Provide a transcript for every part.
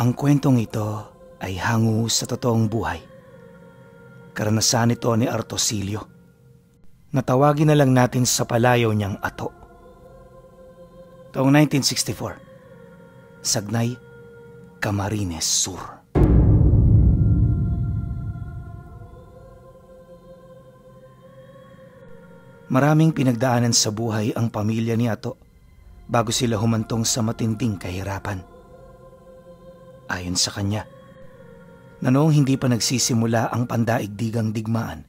Ang kwentong ito ay hango sa totoong buhay. Karanasan ito ni Artosilio. Natawagin na lang natin sa palayaw niyang Ato. Taong 1964, Sagnay, Camarines Sur. Maraming pinagdaanan sa buhay ang pamilya ni Ato bago sila humantong sa matinding kahirapan. Ayon sa kanya, na noong hindi pa nagsisimula ang pandaigdigang digmaan,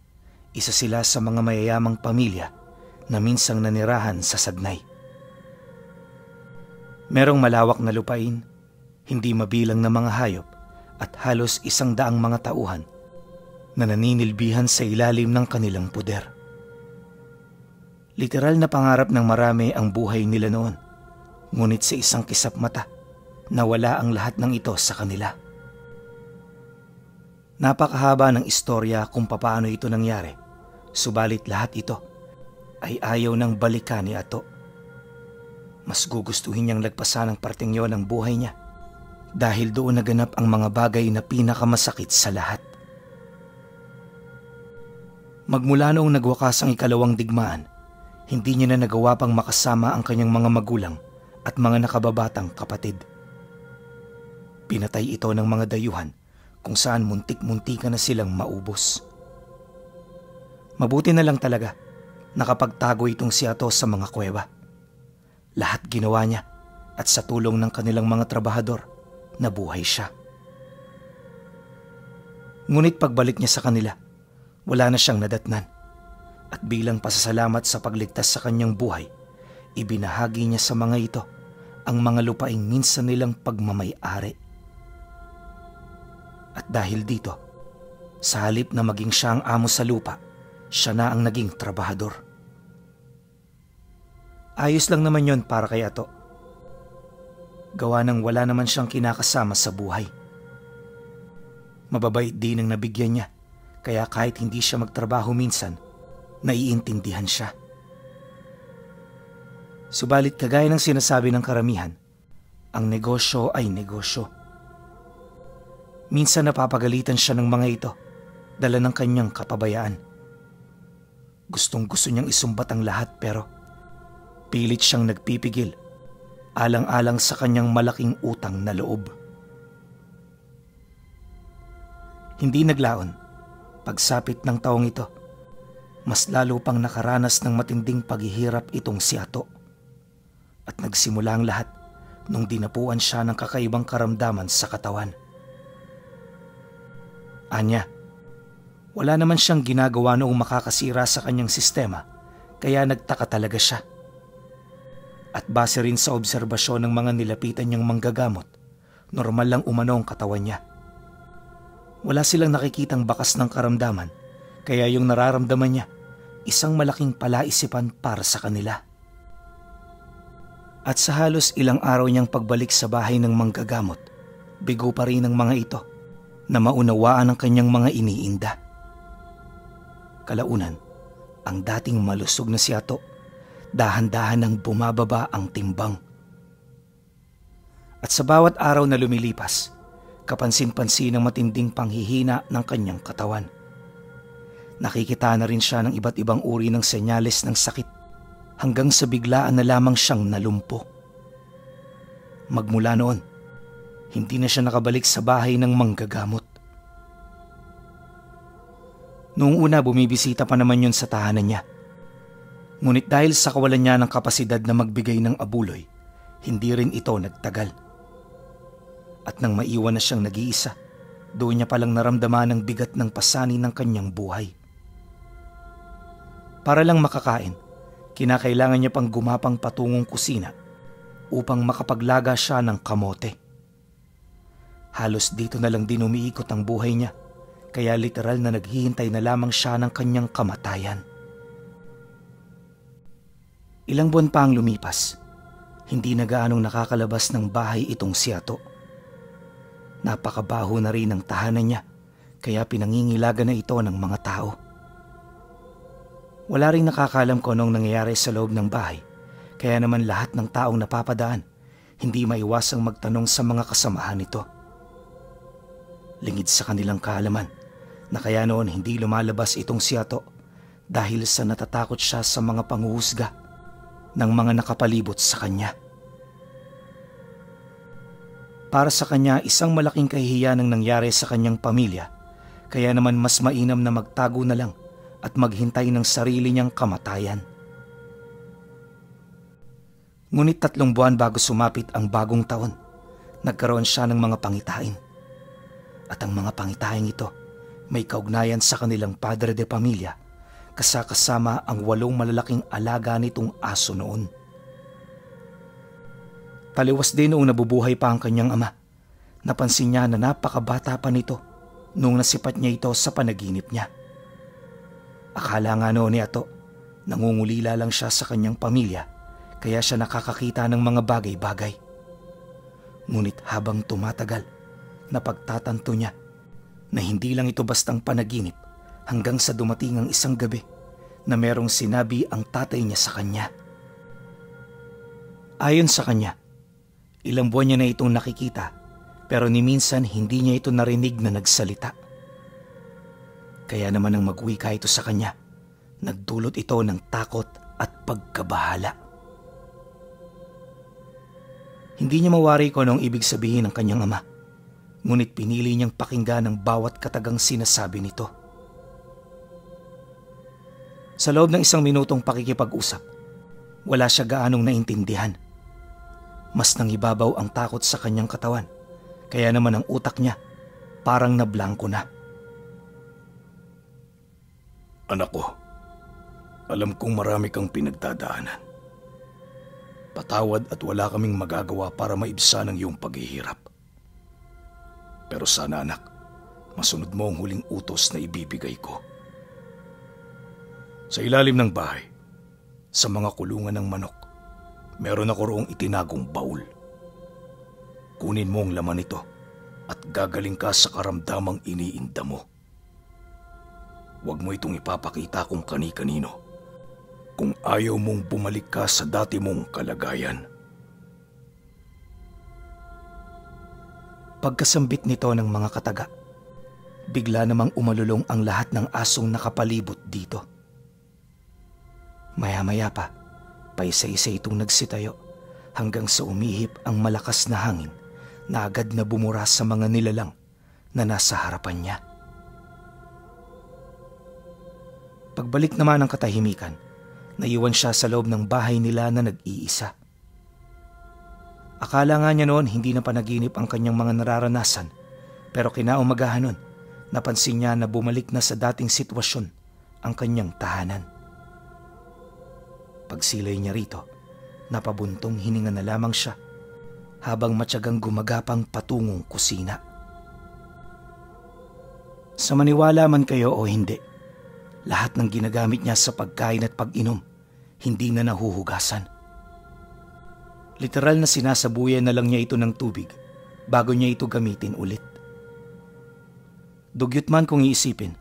isa sila sa mga mayayamang pamilya na minsang nanirahan sa Sagnay. Merong malawak na lupain, hindi mabilang na mga hayop at halos 100 mga tauhan na naninilbihan sa ilalim ng kanilang puder. Literal na pangarap ng marami ang buhay nila noon, ngunit sa isang kisap mata, nawala ang lahat ng ito sa kanila. Napakahaba ng istorya kung papaano ito nangyari, subalit lahat ito ay ayaw ng balikan ni Ato. Mas gugustuhin niyang lagpasan ang parteng yon ng buhay niya dahil doon naganap ang mga bagay na pinakamasakit sa lahat. Magmula noong nagwakas ang ikalawang digmaan, hindi niya na nagawa pang makasama ang kanyang mga magulang at mga nakababatang kapatid. Pinatay ito ng mga dayuhan kung saan muntik-muntika na silang maubos. Mabuti na lang talaga nakapagtago itong si Ato sa mga kuweba. Lahat ginawa niya at sa tulong ng kanilang mga trabahador, nabuhay siya. Ngunit pagbalik niya sa kanila, wala na siyang nadatnan. At bilang pasasalamat sa pagligtas sa kanyang buhay, ibinahagi niya sa mga ito ang mga lupaing minsan nilang pagmamay-ari. At dahil dito, sa halip na maging siya ang amo sa lupa, siya na ang naging trabahador. Ayos lang naman yon para kay Ato. Gawa nang wala naman siyang kinakasama sa buhay. Mababait din ang nabigyan niya, kaya kahit hindi siya magtrabaho minsan, naiintindihan siya. Subalit kagaya ng sinasabi ng karamihan, ang negosyo ay negosyo. Minsan napapagalitan siya ng mga ito, dala ng kanyang kapabayaan. Gustong-gusto niyang isumbat ang lahat pero pilit siyang nagpipigil, alang-alang sa kanyang malaking utang na loob. Hindi naglaon, pagsapit ng taong ito, mas lalo pang nakaranas ng matinding paghihirap itong si Ato. At nagsimula ang lahat nung dinapuan siya ng kakaibang karamdaman sa katawan. Anya, wala naman siyang ginagawa noong makakasira sa kanyang sistema, kaya nagtaka talaga siya. At base rin sa obserbasyon ng mga nilapitan niyang manggagamot, normal lang umano ang katawan niya. Wala silang nakikitang bakas ng karamdaman, kaya yung nararamdaman niya, isang malaking palaisipan para sa kanila. At sa halos ilang araw niyang pagbalik sa bahay ng manggagamot, bigo pa rin ang mga ito na maunawaan ang kanyang mga iniinda. Kalaunan, ang dating malusog na si Ato, dahan-dahan nang bumababa ang timbang. At sa bawat araw na lumilipas, kapansin-pansin ang matinding panghihina ng kanyang katawan. Nakikita na rin siya ng iba't ibang uri ng senyales ng sakit hanggang sa biglaan na lamang siyang nalumpo. Magmula noon, hindi na siya nakabalik sa bahay ng manggagamot. Noong una bumibisita pa naman yun sa tahanan niya. Ngunit dahil sa kawalan niya ng kapasidad na magbigay ng abuloy, hindi rin ito nagtagal. At nang maiwan na siyang nag-iisa, doon niya palang naramdaman ang bigat ng pasanin ng kanyang buhay. Para lang makakain, kinakailangan niya pang gumapang patungong kusina upang makapaglaga siya ng kamote. Halos dito na lang din umiikot ang buhay niya, kaya literal na naghihintay na lamang siya ng kanyang kamatayan. Ilang buwan pa ang lumipas, hindi na gaanong nakakalabas ng bahay itong si Ato. Napakabaho na rin ang tahanan niya, kaya pinangingilaga na ito ng mga tao. Wala ring nakakalam kung anong nangyayari sa loob ng bahay, kaya naman lahat ng taong napapadaan, hindi maiwasang magtanong sa mga kasamahan nito. lingid sa kanilang kaalaman na kaya noon hindi lumalabas itong si Ato dahil sa natatakot siya sa mga panghuhusga ng mga nakapalibot sa kanya. Para sa kanya, isang malaking kahihiyan ang nangyari sa kanyang pamilya, kaya naman mas mainam na magtago na lang at maghintay ng sarili niyang kamatayan. Ngunit 3 buwan bago sumapit ang bagong taon, nagkaroon siya ng mga pangitain. At ang mga pangitahing ito may kaugnayan sa kanilang padre de pamilya, kasama ang 8 malalaking alaga nitong aso noon. Taliwas din noong nabubuhay pa ang kanyang ama. Napansin niya na napakabata pa nito noong nasipat niya ito sa panaginip niya. Akala nga noon ni Ato, nangungulila lang siya sa kanyang pamilya, kaya siya nakakakita ng mga bagay-bagay. Ngunit habang tumatagal, napagtatanto niya na hindi lang ito bastang panaginip hanggang sa dumating ang isang gabi na merong sinabi ang tatay niya sa kanya. Ayon sa kanya, ilang buwan niya na itong nakikita pero ni minsan hindi niya ito narinig na nagsalita. Kaya naman nang magwika ito sa kanya, nagdulot ito ng takot at pagkabahala. Hindi niya mawari kung anong ibig sabihin ng kanyang ama, ngunit pinili niyang pakinggan ang bawat katagang sinasabi nito. Sa loob ng 1 minutong pakikipag-usap, wala siya gaanong naintindihan. Mas nangibabaw ang takot sa kanyang katawan, kaya naman ang utak niya parang nablangko na. Anak ko, alam kong marami kang pinagdadaanan. Patawad at wala kaming magagawa para maibsan ang iyong paghihirap. Pero sana anak, masunod mo ang huling utos na ibibigay ko. Sa ilalim ng bahay, sa mga kulungan ng manok, meron ako roong itinagong baul. Kunin mo ang laman nito at gagaling ka sa karamdamang iniinda mo. Huwag mo itong ipapakita kung kani-kanino kung ayaw mong bumalik ka sa dati mong kalagayan. Pagkasambit nito ng mga kataga, bigla namang umalulong ang lahat ng asong nakapalibot dito. Maya-maya pa, paisa-isa itong nagsitayo hanggang sa umihip ang malakas na hangin na agad na bumura sa mga nilalang na nasa harapan niya. Pagbalik naman ng katahimikan, naiwan siya sa loob ng bahay nila na nag-iisa. Akala nga niya noon hindi na panaginip ang kanyang mga nararanasan, pero kinaumagahan noon, napansin niya na bumalik na sa dating sitwasyon ang kanyang tahanan. Pagsilay niya rito, napabuntong hininga na lamang siya habang matyagang gumagapang patungong kusina. Sa maniwala man kayo o hindi, lahat ng ginagamit niya sa pagkain at pag-inom, hindi na nahuhugasan. Literal na sinasabuyan na lang niya ito ng tubig bago niya ito gamitin ulit. Dugyot man kung iisipin,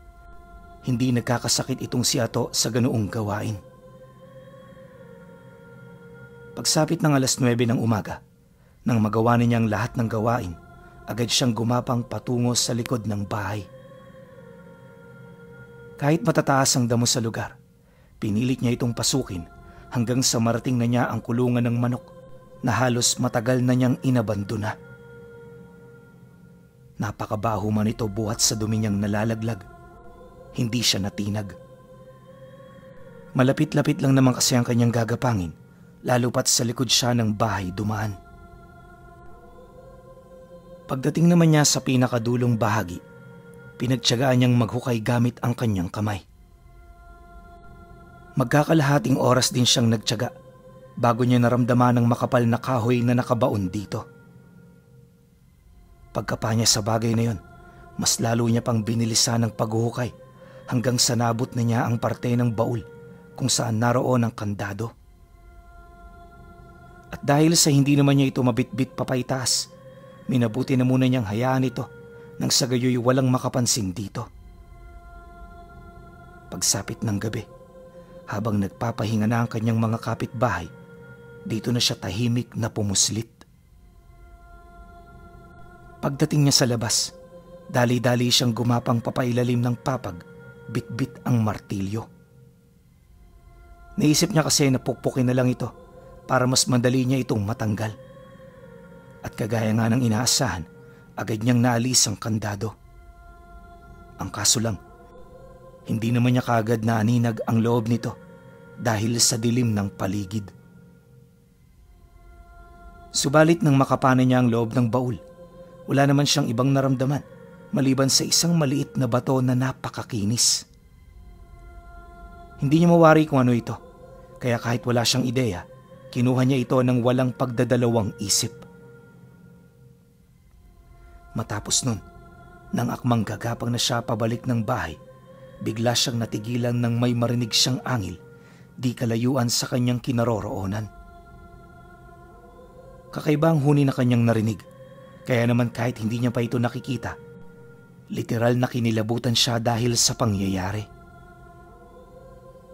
hindi nagkakasakit itong si Ato sa ganoong gawain. Pagsapit ng 9:00 ng umaga, nang magawa na niyang lahat ng gawain, agad siyang gumapang patungo sa likod ng bahay. Kahit matataas ang damo sa lugar, pinilit niya itong pasukin hanggang sa marating na niya ang kulungan ng manok na halos matagal na niyang inabandona. Napakabaho man ito buhat sa dumi niyang nalalaglag. Hindi siya natinag. Malapit-lapit lang naman kasi ang kanyang gagapangin, lalo pat sa likod siya ng bahay dumaan. Pagdating naman niya sa pinakadulong bahagi, pinagtiyagaan niyang maghukay gamit ang kanyang kamay. Magkakalahating oras din siyang nagtiyaga bago niya naramdaman ang makapal na kahoy na nakabaon dito. Pagkapa niya sa bagay na yon, mas lalo niya pang binilisan ang paghuhukay hanggang sa nabot na niya ang parte ng baul kung saan naroon ang kandado. At dahil sa hindi naman niya ito mabitbit papaitaas, minabuti na muna niyang hayaan ito nang sa gayoy walang makapansin dito. Pagsapit ng gabi, habang nagpapahinga na ang kanyang mga kapitbahay, dito na siya tahimik na pumuslit. Pagdating niya sa labas, Dali-dali siyang gumapang papailalim ng papag, bit-bit ang martilyo. Naisip niya kasi na pukpukin na lang ito para mas madali niya itong matanggal. At kagaya nga ng inaasahan, agad niyang naalis ang kandado. Ang kaso lang, hindi naman niya kaagad naaninag ang loob nito dahil sa dilim ng paligid. Subalit nang makapanan niya ang loob ng baul, wala naman siyang ibang naramdaman maliban sa isang maliit na bato na napakakinis. Hindi niya mawari kung ano ito, kaya kahit wala siyang ideya, kinuha niya ito ng walang pagdadalawang isip. Matapos nun, nang akmang gagapang na siya pabalik ng bahay, bigla siyang natigilan nang may marinig siyang angil di kalayuan sa kanyang kinaroroonan. Kakaiba ang huni na kanyang narinig, kaya naman kahit hindi niya pa ito nakikita, literal na kinilabutan siya dahil sa pangyayari.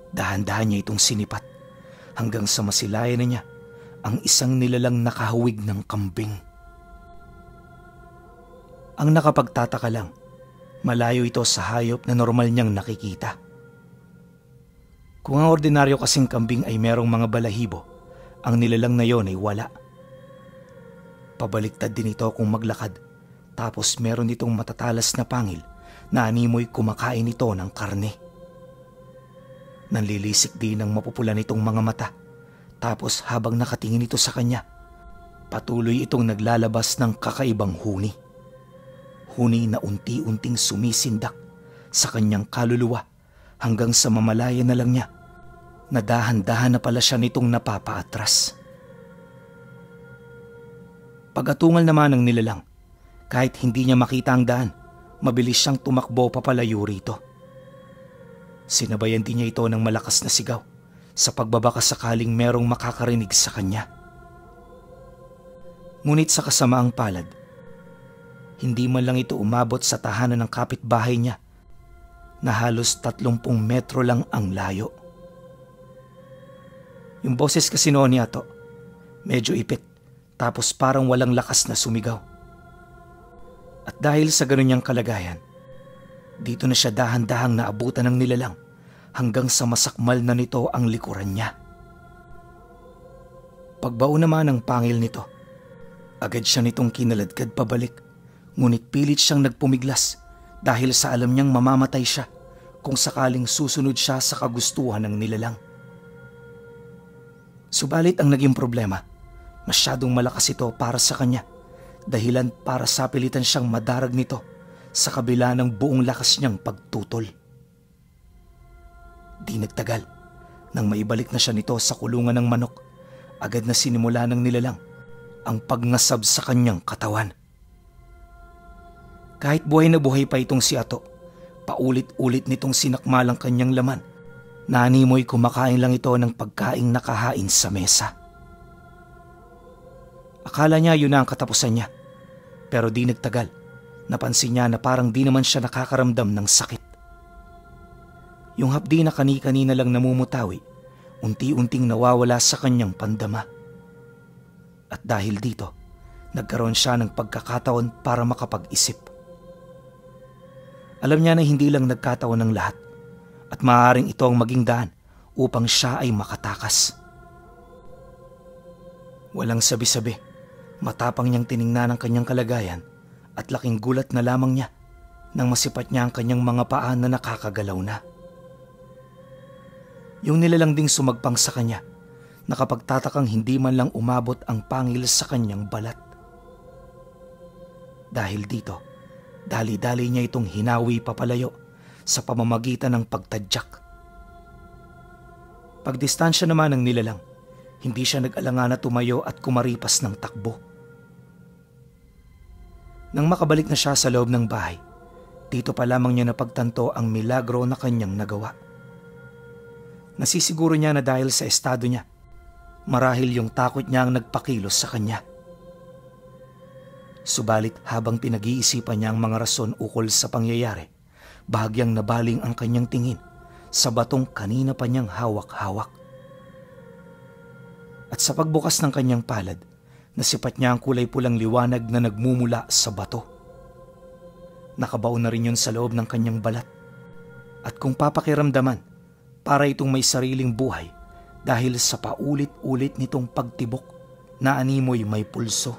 Dahan-dahan niya itong sinipat hanggang sa masilayan na niya ang isang nilalang nakahawig ng kambing. Ang nakapagtataka lang, malayo ito sa hayop na normal niyang nakikita. Kung ang ordinaryo kasing kambing ay merong mga balahibo, ang nilalang na yon ay wala. Pabaliktad din ito kung maglakad, tapos meron itong matatalas na pangil na animoy kumakain ito ng karne. Nanlilisik din ang mapupula nitong mga mata, tapos habang nakatingin ito sa kanya, patuloy itong naglalabas ng kakaibang huni. Huni na unti-unting sumisindak sa kanyang kaluluwa hanggang sa mamalaya na lang niya na dahan-dahan na pala siya nitong napapaatras. Pag-atungal naman ng nilalang, kahit hindi niya makita ang daan, mabilis siyang tumakbo papalayo rito. Sinabayan din niya ito ng malakas na sigaw sa pagbabaka sakaling merong makakarinig sa kanya. Ngunit sa kasamaang palad, hindi man lang ito umabot sa tahanan ng kapitbahay niya na halos 30 metro lang ang layo. Yung boses kasi noon ni Ato, medyo ipit, tapos parang walang lakas na sumigaw. At dahil sa ganun niyang kalagayan, dito na siya dahan-dahang naabutan ng nilalang hanggang sa masakmal na nito ang likuran niya. Pagbaon naman ng pangil nito, agad siya nitong kinaladkad pabalik, ngunit pilit siyang nagpumiglas dahil sa alam niyang mamamatay siya kung sakaling susunod siya sa kagustuhan ng nilalang. Subalit ang naging problema, masyadong malakas ito para sa kanya, dahilan para sapilitan siyang madarag nito sa kabila ng buong lakas niyang pagtutol. Di nagtagal, nang maibalik na siya nito sa kulungan ng manok, agad na sinimula ng nilalang ang pagngasab sa kanyang katawan. Kahit buhay na buhay pa itong si Ato, paulit-ulit nitong sinakmalang kanyang laman, na animoy kumakain lang ito ng pagkaing nakahain sa mesa. Akala niya yun na ang katapusan niya, pero di nagtagal, napansin niya na parang di naman siya nakakaramdam ng sakit. Yung hapdi na kani-kanina lang namumutawi, unti-unting nawawala sa kanyang pandama. At dahil dito, nagkaroon siya ng pagkakataon para makapag-isip. Alam niya na hindi lang nagkataon ng lahat at maaaring ito ang maging daan upang siya ay makatakas. Walang sabi-sabi, matapang niyang tiningnan ang kanyang kalagayan at laking gulat na lamang niya nang masipat niya ang kanyang mga paa na nakakagalaw na. Yung nilalang ding sumagpang sa kanya, nakapagtatakang hindi man lang umabot ang pangil sa kanyang balat. Dahil dito, dali-dali niya itong hinawi papalayo sa pamamagitan ng pagtadyak. Pagdistansya naman ng nilalang, hindi siya nag-alangan na tumayo at kumaripas ng takbo. Nang makabalik na siya sa loob ng bahay, dito pa lamang niya napagtanto ang milagro na kanyang nagawa. Nasisiguro niya na dahil sa estado niya, marahil yung takot niya ang nagpakilos sa kanya. Subalit habang pinag-iisipan niya ang mga rason ukol sa pangyayari, bahagyang nabaling ang kanyang tingin sa batong kanina pa niyang hawak-hawak. At sa pagbukas ng kanyang palad, nasipat niya ang kulay pulang liwanag na nagmumula sa bato. Nakabaon na rin yun sa loob ng kanyang balat. At kung papakiramdaman, para itong may sariling buhay dahil sa paulit-ulit nitong pagtibok na animoy may pulso.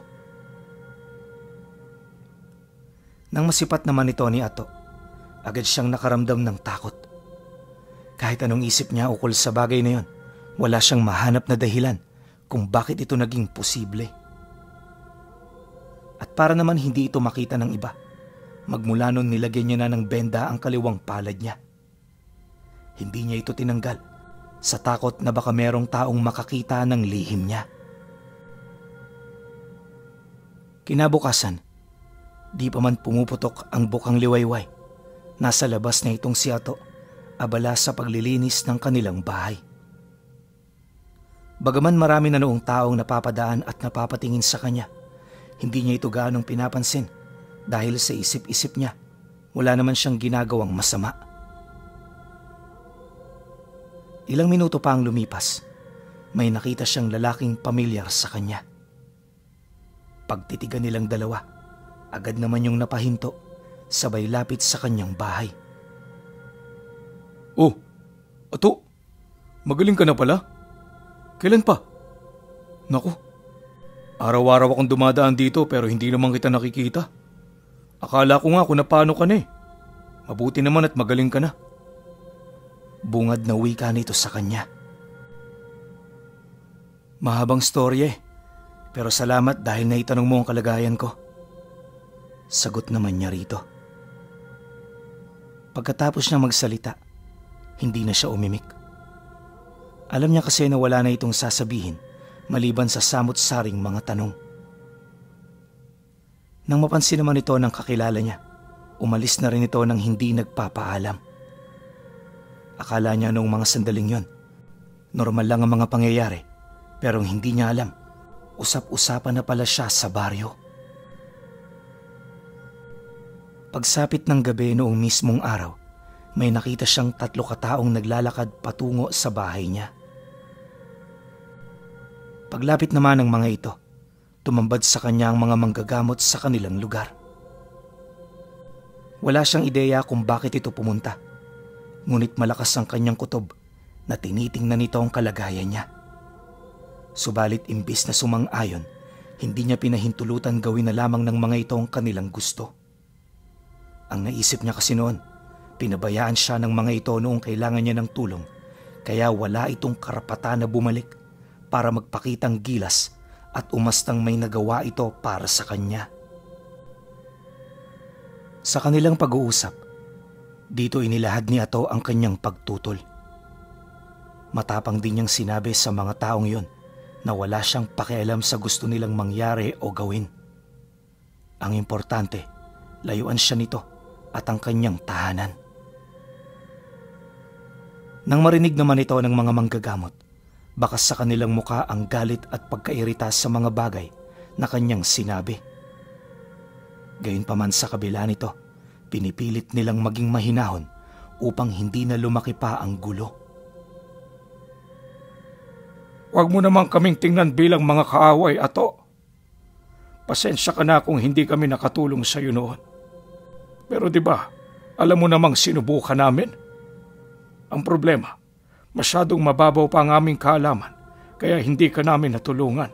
Nang masipat naman ito ni Ato, agad siyang nakaramdam ng takot. Kahit anong isip niya ukol sa bagay na yon, wala siyang mahanap na dahilan kung bakit ito naging posible. At para naman hindi ito makita ng iba, magmula noon nilagyan niya na ng benda ang kaliwang palad niya. Hindi niya ito tinanggal sa takot na baka merong taong makakita ng lihim niya. Kinabukasan, di pa man pumuputok ang bukang liwayway, nasa labas na itong si Ato, abala sa paglilinis ng kanilang bahay. Bagaman marami na noong taong napapadaan at napapatingin sa kanya, hindi niya ito gaanong pinapansin dahil sa isip-isip niya, wala naman siyang ginagawang masama. Ilang minuto pa ang lumipas, may nakita siyang lalaking pamilyar sa kanya. Pagtitigan nilang dalawa, agad naman yung napahinto, sabay lapit sa kanyang bahay. Oh, Ato, magaling ka na pala? Kailan pa? Naku, araw-araw akong dumadaan dito pero hindi naman kita nakikita. Akala ko nga kung napano ka na eh. Mabuti naman at magaling ka na. Bungad na wika nito sa kanya. Mahabang storya eh, pero salamat dahil naitanong mo ang kalagayan ko. Sagot naman niya rito. Pagkatapos niya magsalita, hindi na siya umimik. Alam niya kasi na wala na itong sasabihin maliban sa samot-saring mga tanong. Nang mapansin naman ito ng kakilala niya, umalis na rin ito nang hindi nagpapaalam. Akala niya noong mga sandaling yon, normal lang ang mga pangyayari, pero hindi niya alam, usap-usapan na pala siya sa baryo. Pagsapit ng gabi noong mismong araw, may nakita siyang 3 kataong naglalakad patungo sa bahay niya. Paglapit naman ng mga ito, tumambad sa kanya ang mga manggagamot sa kanilang lugar. Wala siyang ideya kung bakit ito pumunta, ngunit malakas ang kanyang kutob na tinitingnan nito ang kalagayan niya. Subalit imbis na sumang-ayon, hindi niya pinahintulutan gawin na lamang ng mga ito ang kanilang gusto. Ang naisip niya kasi noon, pinabayaan siya ng mga ito noong kailangan niya ng tulong, kaya wala itong karapatan na bumalik para magpakitang gilas at umastang may nagawa ito para sa kanya. Sa kanilang pag-uusap, dito inilahad ni Ato ang kanyang pagtutol. Matapang din niyang sinabi sa mga taong yon na wala siyang pakialam sa gusto nilang mangyari o gawin. Ang importante, layuan siya nito at ang kanyang tahanan. Nang marinig naman ito ng mga manggagamot, bakas sa kanilang muka ang galit at pagkairita sa mga bagay na kanyang sinabi. Gayunpaman sa kabila nito, pinipilit nilang maging mahinahon upang hindi na lumaki pa ang gulo. Huwag mo naman kaming tingnan bilang mga kaaway, Ato. Pasensya ka na kung hindi kami nakatulong sa iyo noon. Pero di ba, alam mo namang sinubukan namin? Ang problema, masyadong mababaw pa ang aming kaalaman, kaya hindi ka namin natulungan.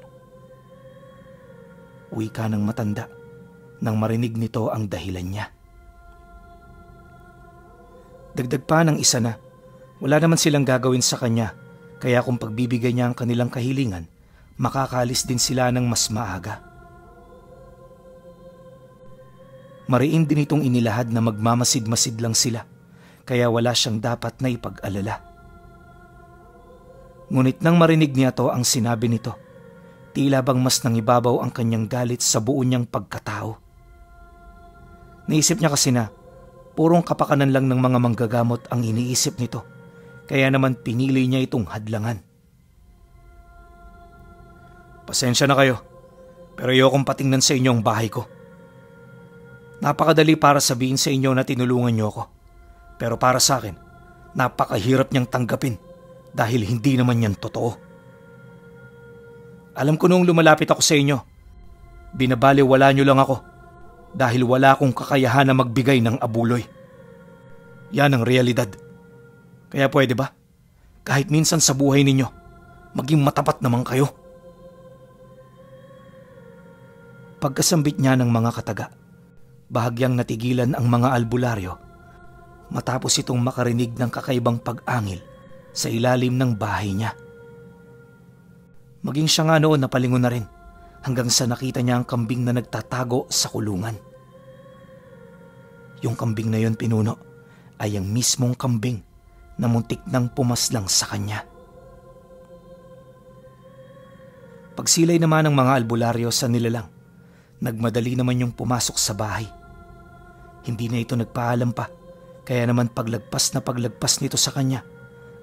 Wika ng matanda nang marinig nito ang dahilan niya. Dagdag pa ng isa na, wala naman silang gagawin sa kanya, kaya kung pagbibigay niya ang kanilang kahilingan, makakalis din sila ng mas maaga. Mariin din itong inilahad na magmamasid-masid lang sila, kaya wala siyang dapat na ipag-alala. Ngunit nang marinig niya to ang sinabi nito, tila bang mas nangibabaw ang kanyang galit sa buo niyang pagkatao. Naisip niya kasi na purong kapakanan lang ng mga manggagamot ang iniisip nito, kaya naman pinili niya itong hadlangan. Pasensya na kayo, pero ayokong patingnan sa inyo ang bahay ko. Napakadali para sabihin sa inyo na tinulungan niyo ako, pero para sa akin, napakahirap niyang tanggapin dahil hindi naman yan totoo. Alam ko noong lumalapit ako sa inyo, binabaliwala niyo lang ako. dahil wala akong kakayahan na magbigay ng abuloy. Yan ang realidad. Kaya pwede ba, kahit minsan sa buhay ninyo, maging matapat naman kayo? Pagkasambit niya ng mga kataga, bahagyang natigilan ang mga albularyo matapos itong makarinig ng kakaibang pag-angil sa ilalim ng bahay niya. Maging siya nga noon napalingon na rin hanggang sa nakita niya ang kambing na nagtatago sa kulungan. Yung kambing na yon, pinuno, ay ang mismong kambing na muntik nang pumaslang sa kanya. Pagsilay naman ng mga albularyo sa nilalang, nagmadali naman yung pumasok sa bahay. Hindi na ito nagpaalam pa, kaya naman paglagpas nito sa kanya,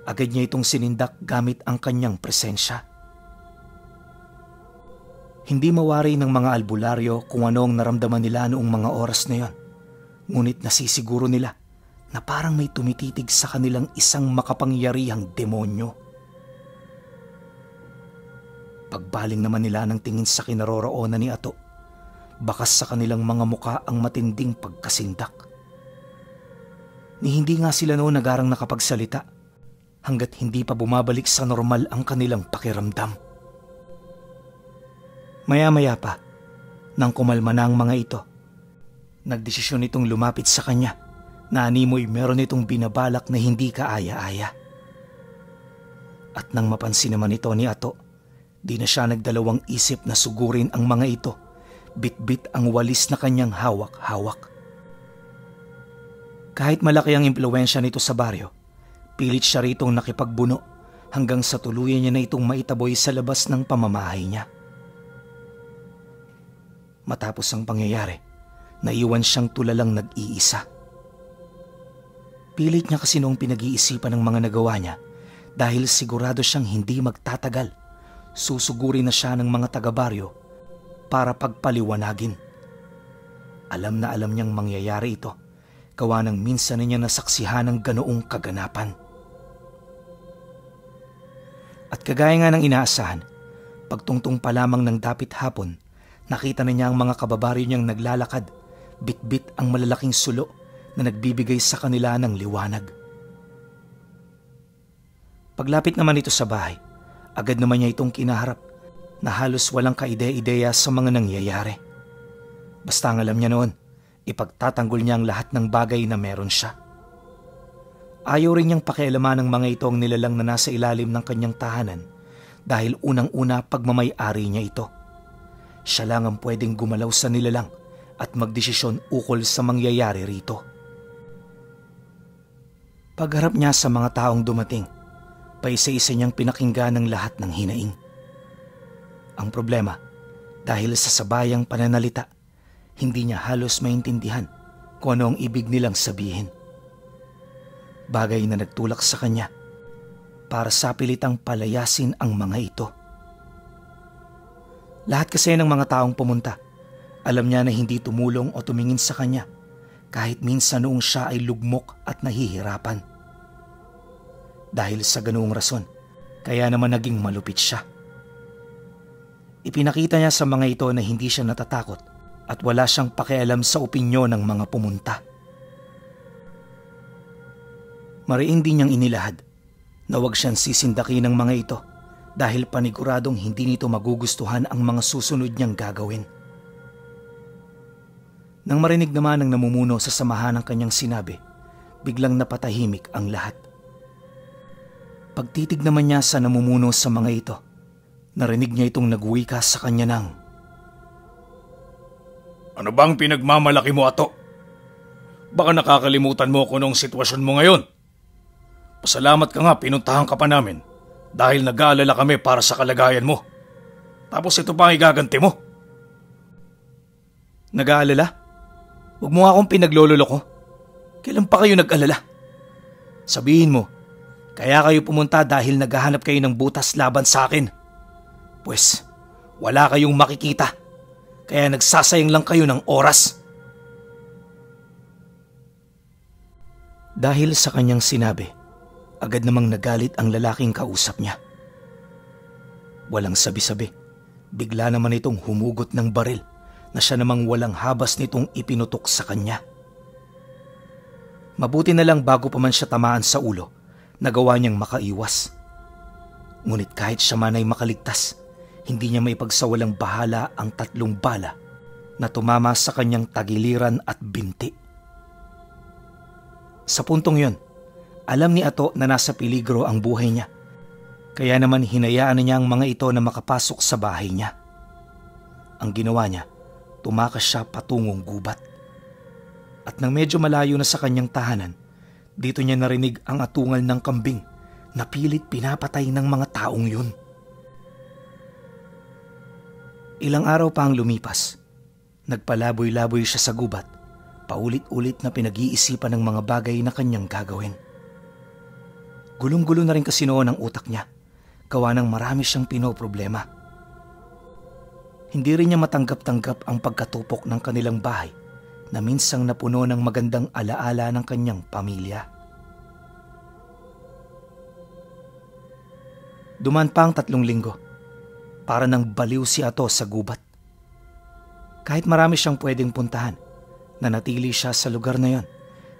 agad niya itong sinindak gamit ang kanyang presensya. Hindi mawari ng mga albularyo kung ano ang naramdaman nila noong mga oras na yon, ngunit nasisiguro nila na parang may tumititig sa kanilang isang makapangyarihang demonyo. Pagbaling naman nila ng tingin sa kinaroroonan ni Ato, bakas sa kanilang mga muka ang matinding pagkasindak. Ni hindi nga sila noon nagarang nakapagsalita hanggat hindi pa bumabalik sa normal ang kanilang pakiramdam. Maya-maya pa, nang kumalma na ang mga ito, nagdesisyon itong lumapit sa kanya na animoy meron itong binabalak na hindi kaaya-aya. At nang mapansin naman ito ni Ato, di na siya nagdalawang isip na sugurin ang mga ito, bit-bit ang walis na kanyang hawak-hawak. Kahit malaki ang impluwensya nito sa baryo, pilit siya ritong nakipagbuno hanggang sa tuluyan niya na itong maitaboy sa labas ng pamamahay niya. Matapos ang pangyayari, naiwan siyang tulalang nag-iisa. Pilit niya kasi noong pinag-iisipan ng mga nagawa niya dahil sigurado siyang hindi magtatagal. Susugurin na siya ng mga taga-baryo para pagpaliwanagin. Alam na alam niyang mangyayari ito, gawa ng minsan na niya nasaksihan ng ganoong kaganapan. At kagaya nga ng inaasahan, pagtungtong pa lamang ng dapit hapon, nakita na niya ang mga kababaryo niyang naglalakad, bit-bit ang malalaking sulo na nagbibigay sa kanila ng liwanag. Paglapit naman ito sa bahay, agad naman niya itong kinaharap na halos walang kaide-ideya sa mga nangyayari. Basta ang alam niya noon, ipagtatanggol niya ang lahat ng bagay na meron siya. Ayaw rin niyang pakialaman ng mga ito ang nilalang na nasa ilalim ng kanyang tahanan dahil unang-una pagmamay-ari niya ito. Siya lang ang pwedeng gumalaw sa nilalang at magdesisyon ukol sa mangyayari rito. Pagharap niya sa mga taong dumating, paisa-isa niyang pinakinggan ang lahat ng hinaing. Ang problema, dahil sa sabayang pananalita, hindi niya halos maintindihan kung ano ang ibig nilang sabihin. Bagay na nagtulak sa kanya para sa pilitang palayasin ang mga ito. Lahat kasi ng mga taong pumunta, alam niya na hindi tumulong o tumingin sa kanya kahit minsan noong siya ay lugmok at nahihirapan. Dahil sa ganoong rason, kaya naman naging malupit siya. Ipinakita niya sa mga ito na hindi siya natatakot at wala siyang pakialam sa opinyon ng mga pumunta. Mariin din niyang inilahad na huwag siyang sisindakin ng mga ito dahil paniguradong hindi nito magugustuhan ang mga susunod niyang gagawin. Nang marinig naman ng namumuno sa samahan ng kanyang sinabi, biglang napatahimik ang lahat. Pagtitig naman niya sa namumuno sa mga ito, narinig niya itong nagwika sa kanya ng, "Ano bang pinagmamalaki mo, Ato? Baka nakakalimutan mo kung anong sitwasyon mo ngayon. Pasalamat ka nga pinuntahan ka pa namin dahil nag-aalala kami para sa kalagayan mo. Tapos ito pa ang igaganti mo." "Nag-aalala? Huwag mo nga akong pinaglololoko. Kailan pa kayo nag-alala? Sabihin mo, kaya kayo pumunta dahil naghahanap kayo ng butas laban sa akin. Pues, wala kayong makikita. Kaya nagsasayang lang kayo ng oras." Dahil sa kanyang sinabi, agad namang nagalit ang lalaking kausap niya. Walang sabi-sabi, bigla naman itong humugot ng baril na siya namang walang habas nitong ipinutok sa kanya. Mabuti na lang bago pa man siya tamaan sa ulo, nagawa niyang makaiwas. Ngunit kahit siya man ay makaligtas, hindi niya maipagsawalang bahala ang 3 bala na tumama sa kanyang tagiliran at binti. Sa puntong yun, alam ni Ato na nasa peligro ang buhay niya. Kaya naman hinayaan na niya ang mga ito na makapasok sa bahay niya. Ang ginawa niya, tumakas siya patungong gubat. At nang medyo malayo na sa kanyang tahanan, dito niya narinig ang atungal ng kambing na pilit pinapatay ng mga taong yun. Ilang araw pa ang lumipas. Nagpalaboy-laboy siya sa gubat, paulit-ulit na pinag-iisipan ng mga bagay na kanyang gagawin. Gulong-gulo na rin kasi noon ang utak niya, gawa ng marami siyang pinoproblema. Hindi rin niya matanggap-tanggap ang pagkatupok ng kanilang bahay na minsang napuno ng magandang alaala ng kanyang pamilya. Dumaan pa ang 3 linggo, para nang baliw si Ato sa gubat. Kahit marami siyang pwedeng puntahan, nanatili siya sa lugar na yon,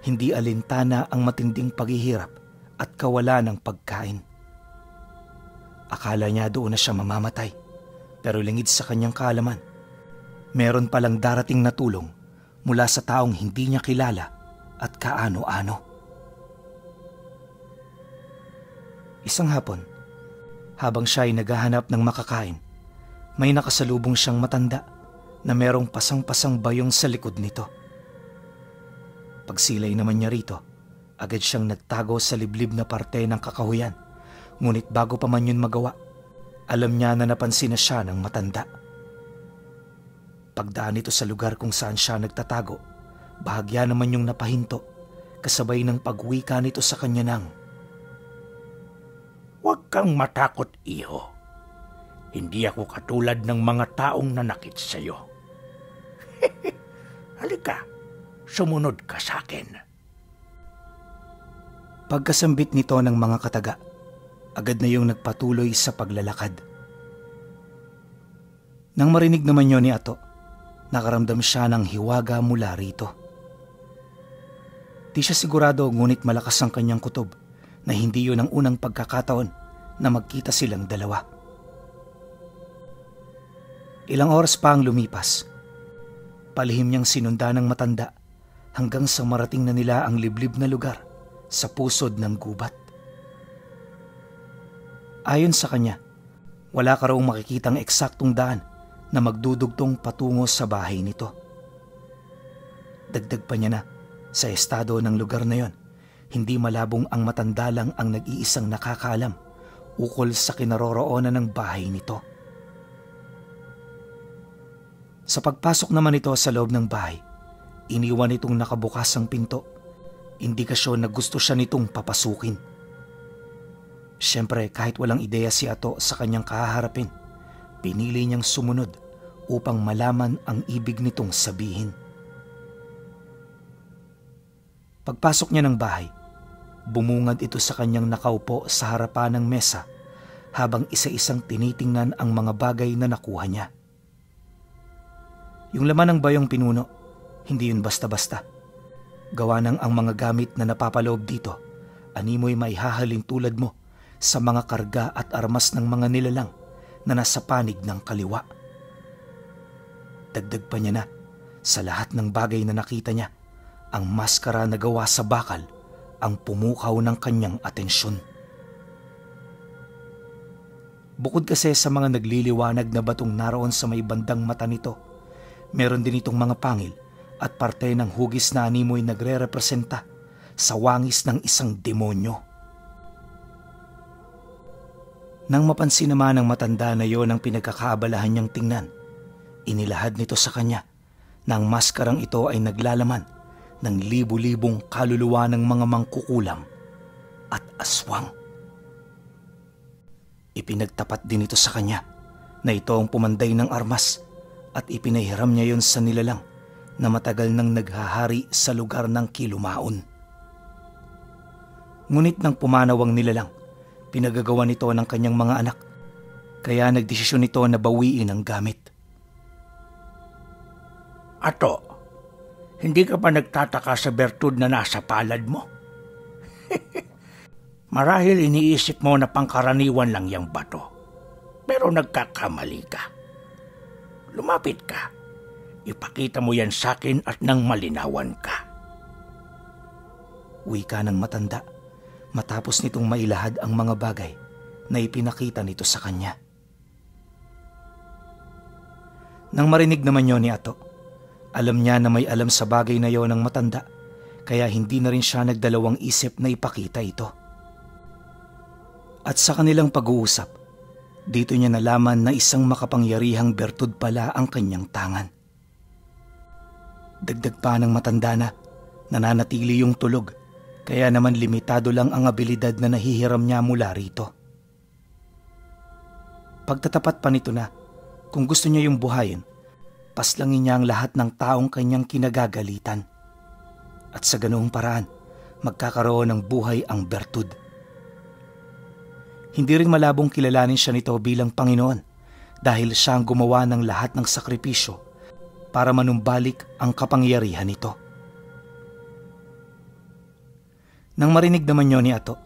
hindi alintana ang matinding paghihirap at kawalan ng pagkain. Akala niya doon na siya mamamatay, pero lingid sa kanyang kaalaman, meron palang darating na tulong mula sa taong hindi niya kilala at kaano-ano. Isang hapon, habang siya ay naghahanap ng makakain, may nakasalubong siyang matanda na merong pasang-pasang bayong sa likod nito. Pagsilay naman niya rito, agad siyang nagtago sa liblib na parte ng kakahuyan. Ngunit bago pa man yun magawa, alam niya na napansin na siya ng matanda. Pagdaan nito sa lugar kung saan siya nagtatago, bahagya naman yung napahinto, kasabay ng pagwika nito sa kanya ng, "Huwag kang matakot, iho. Hindi ako katulad ng mga taong nanakit sa'yo. Halika, sumunod ka sa akin." Pagkasambit nito ng mga kataga, agad na yung nagpatuloy sa paglalakad. Nang marinig naman yun ni Ato, nakaramdam siya ng hiwaga mula rito. Di siya sigurado, ngunit malakas ang kanyang kutob na hindi yun ang unang pagkakataon na magkita silang dalawa. Ilang oras pa ang lumipas. Palihim niyang sinunda ng matanda hanggang sa marating na nila ang liblib na lugar sa pusod ng gubat. Ayon sa kanya, wala ka raw makikitang eksaktong daan na magdudugtong patungo sa bahay nito. Dagdag pa niya na, sa estado ng lugar na yon, hindi malabong ang matanda lang ang nag-iisang nakakaalam ukol sa kinaroroonan ng bahay nito. Sa pagpasok naman ito sa loob ng bahay, iniwan itong nakabukas ang pinto, indikasyon na gusto siya nitong papasukin. Siyempre, kahit walang ideya si Ato sa kanyang kahaharapin, pinili niyang sumunod upang malaman ang ibig nitong sabihin. Pagpasok niya ng bahay, bumungad ito sa kanyang nakaupo sa harapan ng mesa habang isa-isang tinitingnan ang mga bagay na nakuha niya. Yung laman ng bayong pinuno, hindi yun basta-basta. Gawa ng ang mga gamit na napapaloob dito, animoy maihahalin tulad mo sa mga karga at armas ng mga nilalang na nasa panig ng kaliwa. Dagdag pa niya na, sa lahat ng bagay na nakita niya, ang maskara na gawa sa bakal ang pumukaw ng kanyang atensyon. Bukod kasi sa mga nagliliwanag na batong naroon sa may bandang mata nito, meron din itong mga pangil at parte ng hugis na animoy nagre-representa sa wangis ng isang demonyo. Nang mapansin naman ng matanda na yon ang pinagkakaabalahan niyang tingnan, inilahad nito sa kanya na ang maskarang ito ay naglalaman ng libu-libong kaluluwa ng mga mangkukulam at aswang. Ipinagtapat din ito sa kanya na ito ang pumanday ng armas at ipinahiram niya yon sa nilalang na matagal nang naghahari sa lugar ng Kilumaon. Ngunit nang pumanaw ang nilalang, pinagagawa nito ng kanyang mga anak, kaya nagdesisyon nito na bawiin ang gamit. Ato, hindi ka ba nagtataka sa bertud na nasa palad mo? Marahil iniisip mo na pangkaraniwan lang yang bato. Pero nagkakamali ka. Lumapit ka. Ipakita mo yan sa akin at nang malinawan ka. Wika ng matanda matapos nitong mailahad ang mga bagay na ipinakita nito sa kanya. Nang marinig naman yun ni Ato, alam niya na may alam sa bagay na yon ng matanda, kaya hindi na rin siya nagdalawang isip na ipakita ito. At sa kanilang pag-uusap, dito niya nalaman na isang makapangyarihang bertud pala ang kanyang tangan. Dagdag pa ng matanda na nananatili yung tulog, kaya naman limitado lang ang abilidad na nahihiram niya mula rito. Pagtatapat pa nito na, kung gusto niya yung buhayin, paslangin niya ang lahat ng taong kanyang kinagagalitan. At sa ganoong paraan, magkakaroon ng buhay ang bertud. Hindi rin malabong kilalanin siya nito bilang Panginoon dahil siya ang gumawa ng lahat ng sakripisyo para manumbalik ang kapangyarihan nito. Nang marinig naman yun ni Ato,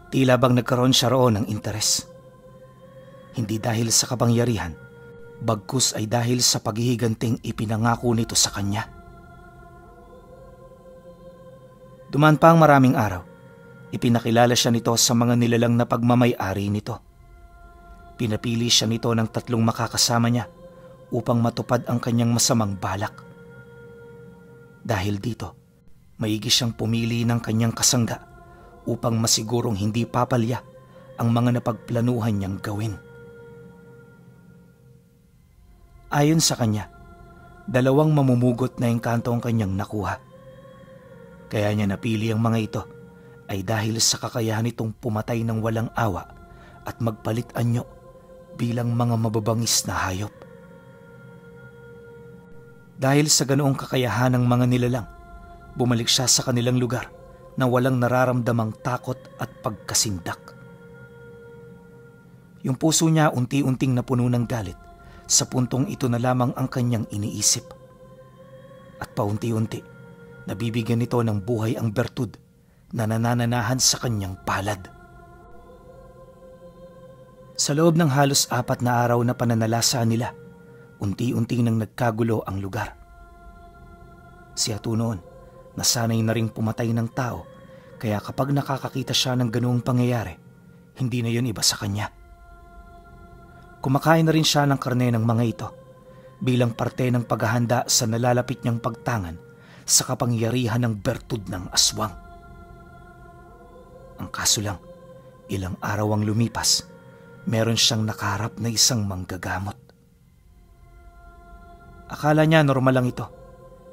tila bang nagkaroon siya roon ng interes. Hindi dahil sa kapangyarihan, bagkus ay dahil sa paghihiganting ipinangako nito sa kanya. Dumaan pa ang maraming araw. Ipinakilala siya nito sa mga nilalang na pagmamay-ari nito. Pinapili siya nito ng 3 makakasama niya upang matupad ang kanyang masamang balak. Dahil dito, maigi siyang pumili ng kanyang kasangga upang masigurong hindi papalya ang mga napagplanuhan niyang gawin. Ayon sa kanya, 2 mamumugot na engkanto ang kanyang nakuha. Kaya niya napili ang mga ito ay dahil sa kakayahan nitong pumatay ng walang awa at magpalit anyo bilang mga mababangis na hayop. Dahil sa ganoong kakayahan ng mga nilalang, bumalik siya sa kanilang lugar na walang nararamdamang takot at pagkasindak. Yung puso niya unti-unting napuno ng galit sa puntong ito na lamang ang kanyang iniisip. At paunti-unti, nabibigyan nito ng buhay ang bertud na nanananahan sa kanyang palad. Sa loob ng halos 4 na araw na pananalasa nila, unti-unti nang nagkagulo ang lugar. Si Ato noon, nasanay na ring pumatay ng tao, kaya kapag nakakakita siya ng ganoong pangyayari, hindi na yun iba sa kanya. Kumakain na rin siya ng karne ng mga ito bilang parte ng paghahanda sa nalalapit niyang pagtangan sa kapangyarihan ng bertud ng aswang. Ang kaso lang, ilang araw ang lumipas, meron siyang nakaharap na isang manggagamot. Akala niya normal lang ito,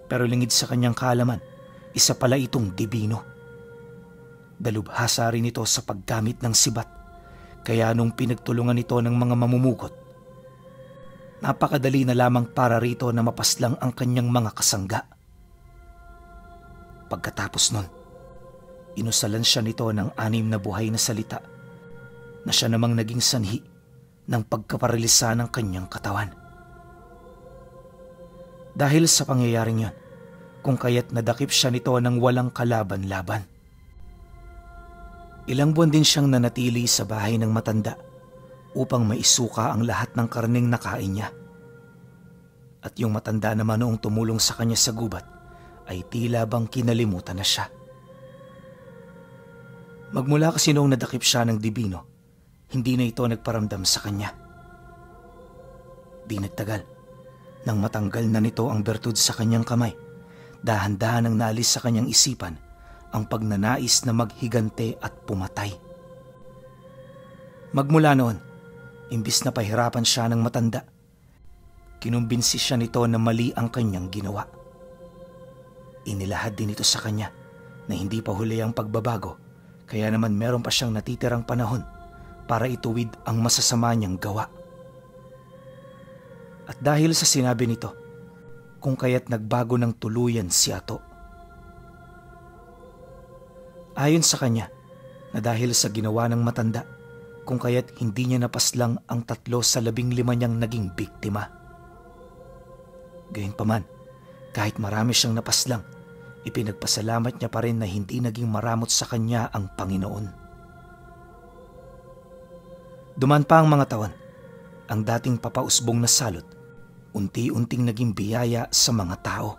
pero lingid sa kanyang kaalaman, isa pala itong dibino. Dalubhasa rin ito sa paggamit ng sibat, kaya nung pinagtulungan ito ng mga mamumugot, napakadali na lamang para rito na mapaslang ang kanyang mga kasangga. Pagkatapos nun, inusalan siya nito ng 6 na buhay na salita na siya namang naging sanhi ng pagkaparalisa ng kanyang katawan. Dahil sa pangyayaring yon, kung kaya't nadakip siya nito ng walang kalaban-laban. Ilang buwan din siyang nanatili sa bahay ng matanda upang maisuka ang lahat ng karneng nakain niya. At yung matanda naman noong tumulong sa kanya sa gubat ay tila bang kinalimutan na siya. Magmula kasi noong nadakip siya ng dibino, hindi na ito nagparamdam sa kanya. Di nagtagal, nang matanggal na nito ang bertud sa kanyang kamay, dahan-dahan ang naalis sa kanyang isipan ang pagnanais na maghigante at pumatay. Magmula noon, imbis na pahirapan siya ng matanda, kinumbinsi siya nito na mali ang kanyang ginawa. Inilahad din ito sa kanya na hindi pa huli ang pagbabago, kaya naman meron pa siyang natitirang panahon para ituwid ang masasama niyang gawa. At dahil sa sinabi nito, kung kaya't nagbago ng tuluyan si Ato. Ayon sa kanya, na dahil sa ginawa ng matanda, kung kaya't hindi niya napaslang ang 3 sa 15 niyang naging biktima. Gayunpaman, Kahit marami siyang napaslang, ipinagpasalamat niya pa rin na hindi naging maramot sa kanya ang Panginoon. Duman pa ang mga taon, ang dating papausbong na salot, unti-unting naging biyaya sa mga tao.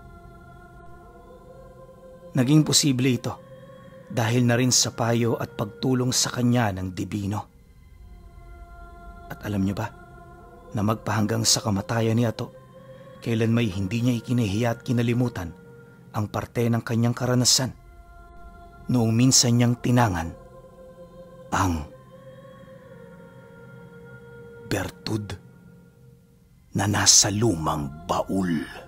Naging posible ito dahil na rin sa payo at pagtulong sa kanya ng Dibino. At alam niyo ba, na magpahanggang sa kamatayan ni Ato, kailan may hindi niya ikinahiya at kinalimutan ang parte ng kanyang karanasan noong minsan niyang tinangan ang bertud na nasa lumang baul.